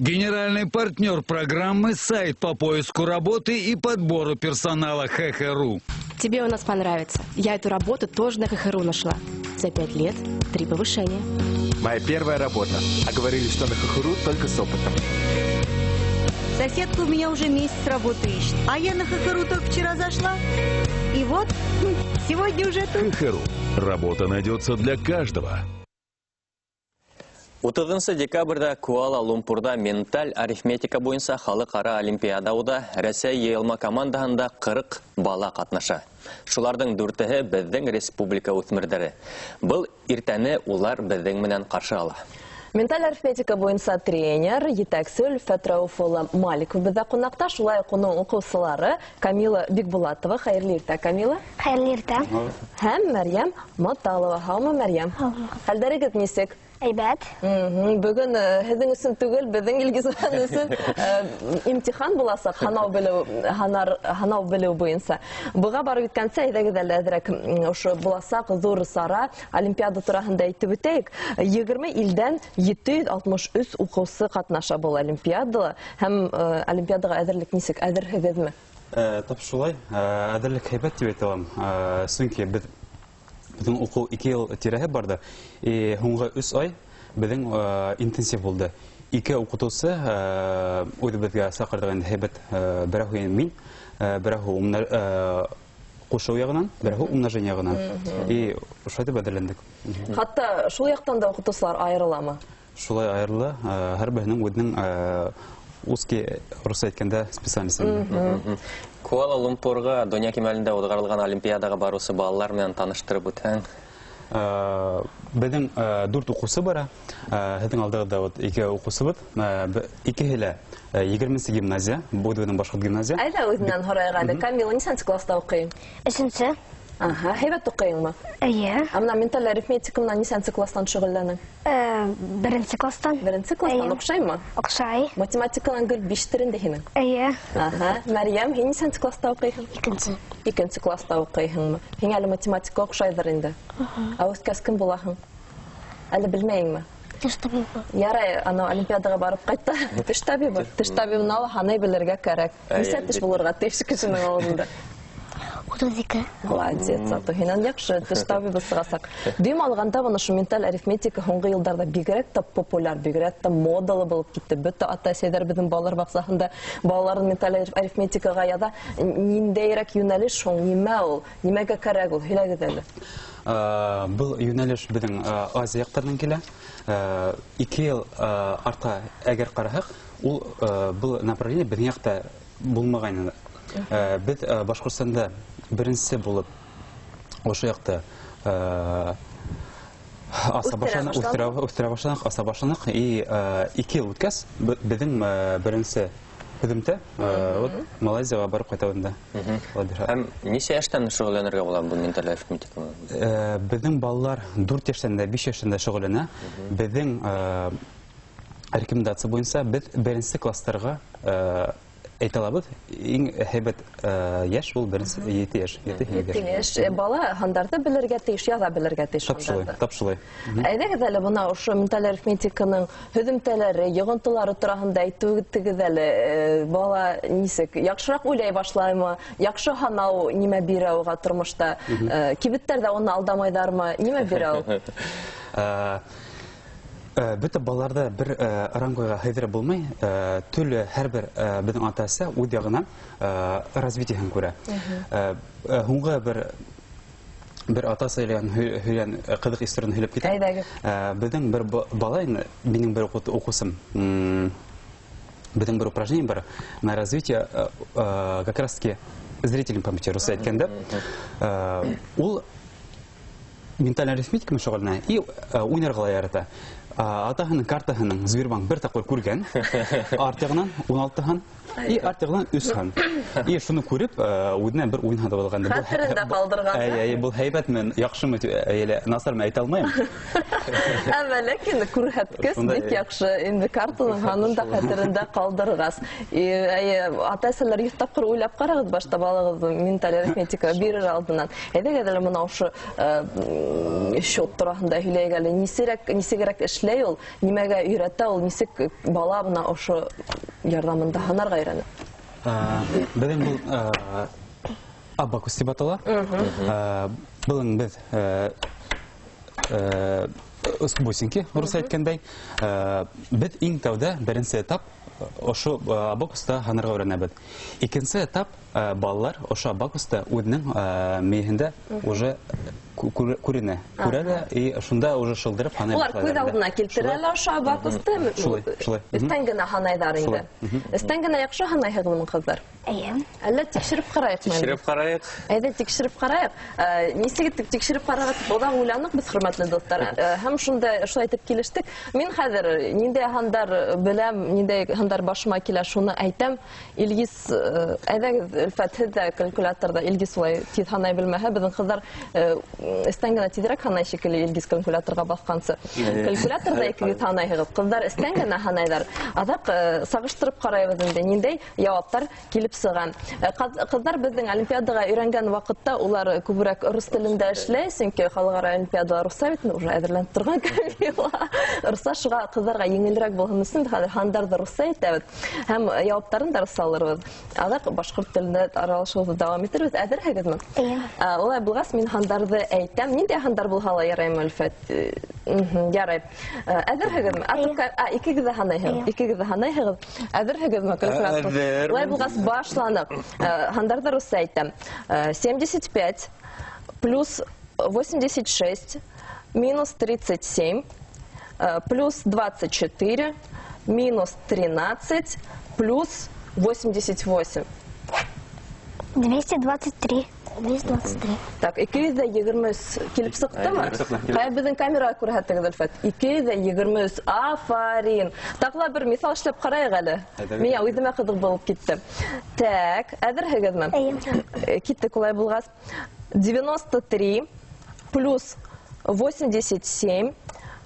Генеральный партнер программы – сайт по поиску работы и подбору персонала ХХРУ. Тебе у нас понравится. Я эту работу тоже на ХХРУ нашла. За 5 лет три повышения. Моя первая работа. А говорили, что на ХХРУ только с опытом. Соседка у меня уже месяц работу ищет. А я на ХХРУ только вчера зашла. И вот, сегодня уже тут. ХХРУ. Работа найдется для каждого. 30 декабрҙә Куала-Лумпурҙа менталь арифметика буйынса халыҡ-ара олимпиада уҙа. Рәсәй йыйылма командаһында 40 бала ҡатнаша. Шуларҙың дүртеһе беҙҙең республика үҫмерҙәре. Был иртәне улар беҙҙең менән ҡаршы ала. Менталь арифметика буйынса тренер етәксе Өлфәт Рауф улы Маликов беҙҙә ҡунаҡта, шулай уҡ уның уҡыусылары Камила Бикбулатова. Хәйерле иртә, Камила. Хәйерле иртә. Һәм Мәрйәм Маталова. Һаумы, Мәрйәм? Хәлдәрегеҙ нисек? Әйбәт. Бөгөн һеҙҙең өсөн түгел, беҙҙең Илгизхан өсөн имтихан буласаҡ һанау белеү, һанар, һанау белеү буйынса. Быға барып еткәнсе, әйҙәгеҙ әле әҙерәк ошо буласаҡ ҙур сара, олимпиада тураһында әйтеп үтәйек. 20 илдән 763 уҡыусы ҡатнаша был олимпиадала. Һәм олимпиадаға әҙерлек нисек? Әҙерһегеҙме? Тап шулай, әҙерлек һәйбәт тип әйтә алам. Сөнки беҙҙең уҡыу 2 йыл тирәһе барҙы. И һуңғы 3 ай беҙҙең интенсив булды. Ике уҡытыусы үҙебеҙгә саҡырҙыҡ инде һәйбәт, берәүһе мин, берәүһе ҡушыу яғынан, берәүһе умножение яғынан. И шулай итеп әҙерләндек. Хатта шул яҡтан да уҡытыусылар айырыламы? Шулай айырыла, һәр береһенең үҙенең узкий, русса әйткәндә, специальность. Куала-Лумпурға донъя кимәлендә уҙғарылған олимпиадаға барыусы балалар менән таныштырып үтһәң. Беҙҙең дүрт уҡыусы бара. Һеҙҙең алдығыҙҙа вот ике уҡыусыбыҙ. Икеһе лә 20-нсе гимназия, был беҙҙең башҡорт гимназия. Әйҙә үҙенән һорайыҡ әле. Камила, нисәнсе класста уҡыйың? Өсөнсө. Аһа, һәйбәт уҡыйыңмы? Эйе. Ә бына менталь арифметика менән нисәнсе класстан шөғөлләнең? Беренсе класстан. Беренсе класстан Эйе. Оҡшаймы? Оҡшай. Математиканан гел биштер инде һинең. Эйе. Аһа, Мәрйәм, һин нисәнсе класста уҡыйһың? Икенсе. Икенсе класста уҡыйһыңмы? Һиңә әле математика оҡшайҙыр инде. Ә үҫкәс кем булаһың? Әле белмәйеңме? Теш табибы. Ярай, анау олимпиадаға барып ҡайтты. Теш табибы. Теш табибына ла һанай белергә кәрәк. Нисә теш булырға тейеш кешенең ауыҙында? 32. Молодец, зато һинән яҡшы теш табибы сығасаҡ. Дөйөм алғанда, бына ошо менталь арифметика һуңғы йылдарҙа бигерәк тә популяр, бигерәк тә модалы булып китте. Бөтә ата-әсәйҙәр беҙҙең балалар баҡсаһында балаларын менталь арифметикаға яҙа. Ниндәйерәк йүнәлеш һуң, нимә ул, нимәгә кәрәк ул? Һөйләгеҙ әле. Был йүнәлеш беҙҙең Азия яҡтарынан килә. 2 йыл артҡа әгәр ҡараһаҡ, ул был направление беҙҙең яҡта булмағайны. Беҙ Башҡортостанда беренсе булып ошо яҡта аса Үҫтерә башланыҡ, башланыҡ. Үҫтерә башланыҡ, аса башланыҡ. И 2 йыл үткәс, беҙҙең беренсе һөҙөмтә, вот Малайзияға барып ҡайтабыҙ инде. Алла бирһә. Һәм нисә йәштән шөғөлләнергә була был менталь арифметика менән? Беҙҙең балалар 4 йәштән дә, 5 йәштән дә шөғөлләнә. Беҙҙең рекомендация буйынса беҙ беренсе класстарға әйтә алабыҙ, иң һәйбәт йәш ул беренсе 7 йәш, ете һигеҙ Ете йәш. йәш. Бала һандарҙы белергә тейеш, яҙа белергә тейеш Тап шулай, һандарҙы. тап шулай. Әйҙәгеҙ әле бына ошо менталь арифметиканың һөҙөмтәләре, йоғонтолары тураһында әйтеп үтегеҙ әле. Бала нисек яҡшыраҡ уйлай башлаймы, яҡшы һанау нимә бирә уға тормошта? Кибеттәрҙә уны алдамайҙармы, нимә бирә ул? Бөтә балаларҙы бер рангойға һыйҙырып булмай. Төрлө һәр бер беҙҙең ата-әсә үҙ яғынан развитиеһын күрә. Һуңғы бер ата-әсә һөйләгән ҡыҙыҡ историяны һөйләп китәм. Әйҙәгеҙ. Беҙҙең бер бала инде, минең бер уҡыусым, беҙҙең бер упражнение бар на развитие как раз таки зрительной памяти, русса әйткәндә. Ул менталь арифметика менән шөғөлләнә и уйнарға ла ярата. Атаһының картаһының Сбербанк бер тапҡыр күргән, арт яғынан 16 һан, и арт яғынан 3 һан. И шуны күреп, үҙенә бер уйын һатып алған. Был Хәтерендә ҡалдырған. Әй, әй, был һәйбәтме, яҡшымы, әллә насармы әйтә алмайым. Әммә ләкин күрһәткес Шундай, бик яҡшы. Инде картаның һанын да хәтерендә ҡалдырғас. И, әй, ата-әсәләр 100 тапҡыр уйлап ҡарағыҙ башта балағыҙҙы менталь арифметика бирер алдынан. Әйҙәгеҙ әле бына ошо, счет тураһында һөйләйек әле. Нисегерәк эшләй ул, нимәгә өйрәтә ул, нисек бала бына ошо ярҙамында һанарға өйрәнә? Беҙҙең был абакус тип атала. Был беҙ бусинки, урыҫ әйткәндәй. Беҙ иң тәүҙә беренсе этап ошо абакуста һанарға өйрәнәбеҙ. Икенсе этап балалар ошо абакуста үҙенең мейеһендә уже күренә. Күрә лә, и шунда уже шылдырып һанай Улар күҙ башлайҙар. алдына килтерә лә ошо абакусты. Шулай, шулай. Өҫтән генә һанайҙар инде. Өҫтән генә яҡшы һанайһығыҙмы, ҡыҙҙар? Эйе. Әллә тикшереп ҡарайыҡмы? Тикшереп ҡарайыҡ. Әйҙә, тикшереп ҡарайыҡ. Нисек итеп тикшереп ҡарарға тип оҙаҡ уйланыҡ беҙ, хөрмәтле дуҫтар. Һәм шунда шулай итеп килештек. Мин хәҙер ниндәй һандар беләм, ниндәй һандар башыма килә, шуны әйтәм. Илгиз, әйҙәгеҙ, Өлфәт, һеҙ ҙә калькуляторҙа Илгиз улай тиҙ һанай белмәһә, беҙҙең ҡыҙҙар, өҫтән генә тиҙерәк һанай шикелле Илгиз калькуляторға баҫҡансы. Калькуляторҙа икегеҙ һанайһығыҙ, ҡыҙҙар өҫтән генә һанайҙар. Аҙаҡ сағыштырып ҡарайбыҙ инде, ниндәй яуаптар килеп сыға. Ҡыҙҙар беҙҙең олимпиадаға өйрәнгән ваҡытта улар күберәк рус телендә эшләй, сөнки халыҡ-ара олимпиадалар русса бит, уже әҙерләнеп торған Камила. Русса шуға ҡыҙҙарға еңелерәк булһын өсөн хәҙер һандарҙы русса әйтәбеҙ һәм яуаптарын да русса алырбыҙ. Аҙаҡ башҡорт телендә аралашыуҙы дауам итербеҙ. Әҙерһегеҙме? Эйе. Улай булғас, мин һандарҙы әйтәм. Ниндәй һандар булһа ла яраймы, Өлфәт? Ярай. Әҙерһегеҙме? Икегеҙ ҙә һанайһығыҙ. Эйе. Икегеҙ ҙә һанайһығыҙ. Әҙерһегеҙме, калькулятор? Әҙер. Улай булғас, башланыҡ. Һандарҙы русса әйтәм. 75 плюс 86 минус 37 плюс 24 минус 13 плюс 88. 223. 223. Так, 223 килеп сыҡтымы? Килеп сыҡты, килеп. Ҡая беҙҙең камераға күрһәтегеҙ, Өлфәт. 223. Афарин. Тағы ла бер миҫал эшләп ҡарайыҡ әле. Әйҙәгеҙ. Миңә үҙемә ҡыҙыҡ булып китте. Так, әҙерһегеҙме? Эйе. Киттек улай булғас. 93 плюс 87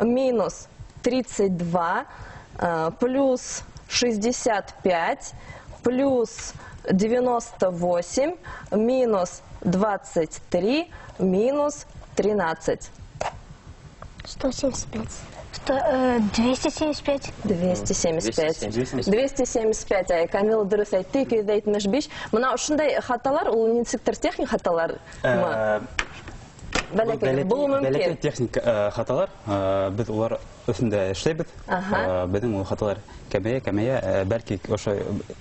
минус 32 плюс 65 плюс 98 минус 23 минус 13. 175. 275. 275. 275. 275. Ай, Камила дөрөҫ әйтте, 275. Бына ошондай хаталар, ул нисектер техник хаталармы? Бәләкәй, булыуы мөмкин. Бәләкәй техник хаталар, беҙ улар өҫтөндә эшләйбеҙ. Беҙҙең ул хаталар кәмәйә, кәмәйә, бәлки ошо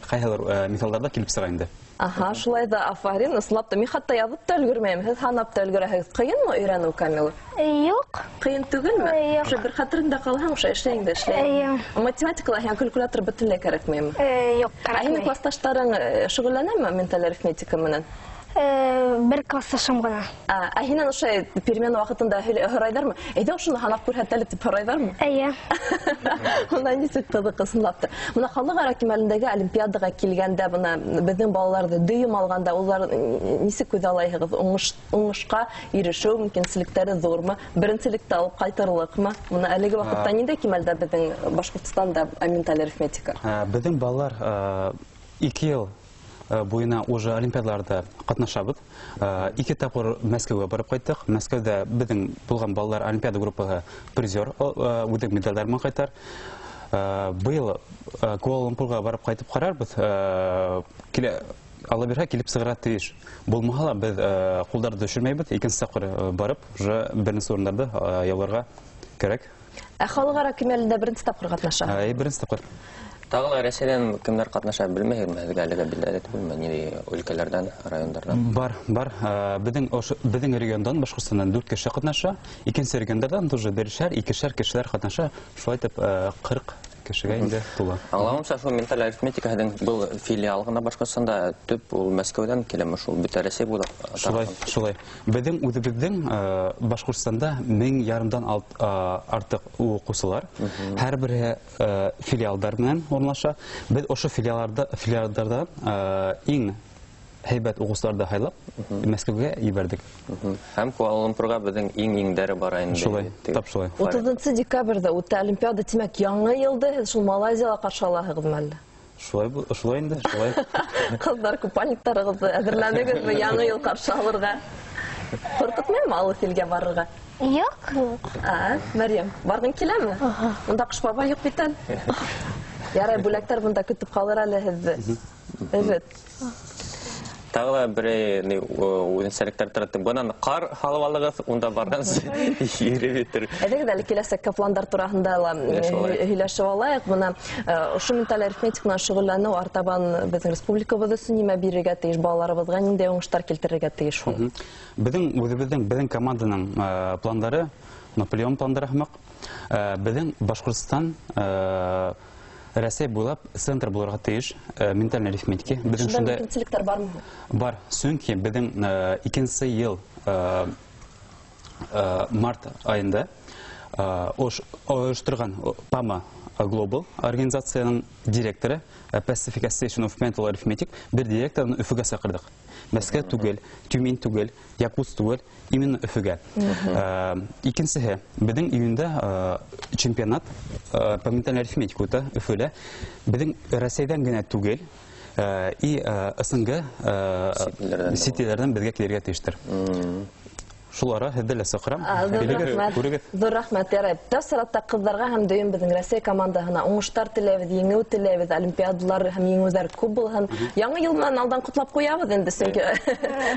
ҡайһылыр миҫалдарҙа килеп сыға инде. Аха, шулай ҙа, афарин, ысынлап та. Мин хатта яҙып та өлгөрмәйем, һеҙ һанап та өлгөрәһегеҙ. Ҡыйынмы өйрәнеү, Камила? Юҡ. Ҡыйын түгелме? Юҡ. Ошо бер хәтереңдә ҡалһаң, ошо эшләйң дә эшләйң. Эйе. Математикала һиңә калькулятор бөтөнләй кәрәкмәйме? Юҡ, Ә һинең кәрәкмәй. класташтарың шөғөлләнәме менталь арифметика менән? Бер класташым ғына. Ә һинән ошо перемена ваҡытында һорайҙармы? Әйҙә ошоно һанап күрһәт әле тип һорайҙармы? Эйе. Бына нисек ҡыҙыҡ ысынлап та. Бына халыҡ-ара кимәлендәге олимпиадаға килгәндә, бына беҙҙең балаларҙы дөйөм алғанда, улар нисек күҙ алайһығыҙ? Уңышҡа ирешеү мөмкинселектәре ҙурмы? Беренселекте алып ҡайтырлыҡмы? Бына әлеге ваҡытта ниндәй кимәлдә беҙҙең Башҡортостанда менталь арифметика? Беҙҙең балалар 2 йыл буйына уже олимпиадаларҙа ҡатнашабыҙ. 2 тапҡыр Мәскәүгә барып ҡайттыҡ. Мәскәүҙә беҙҙең булған балалар олимпиада группаһы призер, үҙҙең медалдәр менән ҡайтар. Быйыл Куала-Лумпурға барып ҡайтып ҡарарбыҙ. Алла бирһә, килеп сығырға тейеш. Булмаһа ла беҙ ҡулдарҙы төшөрмәйбеҙ. Икенсе тапҡыр барып, уже беренсе урындарҙы яуларға кәрәк. Ә халыҡ-ара кимәлендә беренсе тапҡыр ҡатнаша? Беренсе тапҡыр. Тағы ла Рәсәйҙән кемдәр ҡатнаша белмәйһегеҙме? Һеҙгә әлегә билдәле түгелме? Ниндәй өлкәләрҙән, райондарҙан? Бар, бар. Беҙҙең региондан, Башҡортостандан 4 кеше ҡатнаша. Икенсе региондарҙан тоже берешәр, икешәр кешеләр ҡатнаша. Шулай итеп 40 кешегә инде тула. Аңлауымса, шул менталь арифметика һеҙҙең был филиал ғына Башҡортостанда, төп ул Мәскәүҙән киләме, шул бөтә Рәсәй буйлап Шулай, таралған? шулай. Беҙҙең үҙебеҙҙең Башҡортостанда мең ярымдан артыҡ уҡыусылар. Һәр береһе филиалдар менән урынлаша. Беҙ ошо филиалдарҙан иң һәйбәт уҡыусыларҙы һайлап Мәскәүгә ебәрҙек. Һәм Куала-Лумпурға беҙҙең иң-иңдәре бара инде. Шулай, Теге тап шулай. 30 декабрҙә үтә Олимпиада, тимәк, яңы йылды һеҙ шул Малайзияла ҡаршы алаһығыҙмы әллә? Шулай шулай инде, шулай. Ҡыҙҙар, купальниктарығыҙҙы әҙерләнегеҙме яңы йыл ҡаршы алырға? Ҡурҡытмаймы алыҫ илгә барырға? Юҡ. Мәрйәм, барғың киләме? Унда Ҡыш бабай юҡ бит әле. Ярай, бүләктәр бында көтөп ҡалыр әле һеҙҙе. Evet. Тағы ла берәй үҙенсәлектәр тора. Бынан ҡар һалып алығыҙ, унда барғансы ереп етер. Әйҙәгеҙ әле киләсәккә пландар тураһында ла һөйләшеп алайыҡ. Бына ошо менталь арифметик менән шөғөлләнеү артабан беҙҙең республикабыҙ өсөн нимә бирергә тейеш, балаларыбыҙға ниндәй уңыштар килтерергә тейеш һуң? Беҙҙең үҙебеҙҙең, беҙҙең команданың пландары, Наполеон пландары һымаҡ. Беҙҙең Башҡортостан Рәсәй буйлап центр булырға тейеш менталь арифметики. Беҙҙең шундай мөмкинселектәр бармы? Бар, сөнки беҙҙең икенсе йыл март айында ойошторған ПАМА Global организацияның директоры Pacific Association of Mental Arithmetic бер директорын Өфөгә саҡырҙыҡ. Мәскәү түгел, Тюмень түгел, Якутск түгел, именно Өфөгә. Икенсеһе, беҙҙең июндә чемпионат по ментальной арифметике үтә Өфөлә. Беҙҙең Рәсәйҙән генә түгел, и СНГ сит илдәрҙән беҙгә килергә тейештер. Шул ара һеҙҙе лә саҡырам. Күрегеҙ. Ҙур рәхмәт, ярай. Тәү сиратта ҡыҙҙарға һәм дөйөм беҙҙең Рәсәй командаһына уңыштар теләйбеҙ, еңеү теләйбеҙ, олимпиадалар һәм еңеүҙәр күп булһын. Яңы йыл менән алдан ҡотлап ҡуябыҙ инде, сөнки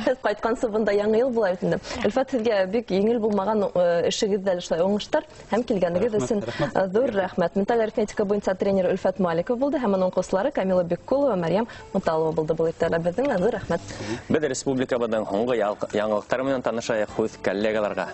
һеҙ ҡайтҡансы бында яңы йыл була бит инде. Өлфәт, һеҙгә бик еңел булмаған эшегеҙҙә лә шулай уңыштар һәм килгәнегеҙ өсөн ҙур рәхмәт. Менталь арифметика буйынса тренер Өлфәт Маликов булды һәм уның уҡыусылары Камила Беккулова, Мәрйәм Муталова булды был иртәлә беҙҙең. Ҙур рәхмәт. Беҙ республикабыҙҙың һуңғы яңылыҡтары менән танышайыҡ. Һүҙ коллегаларға.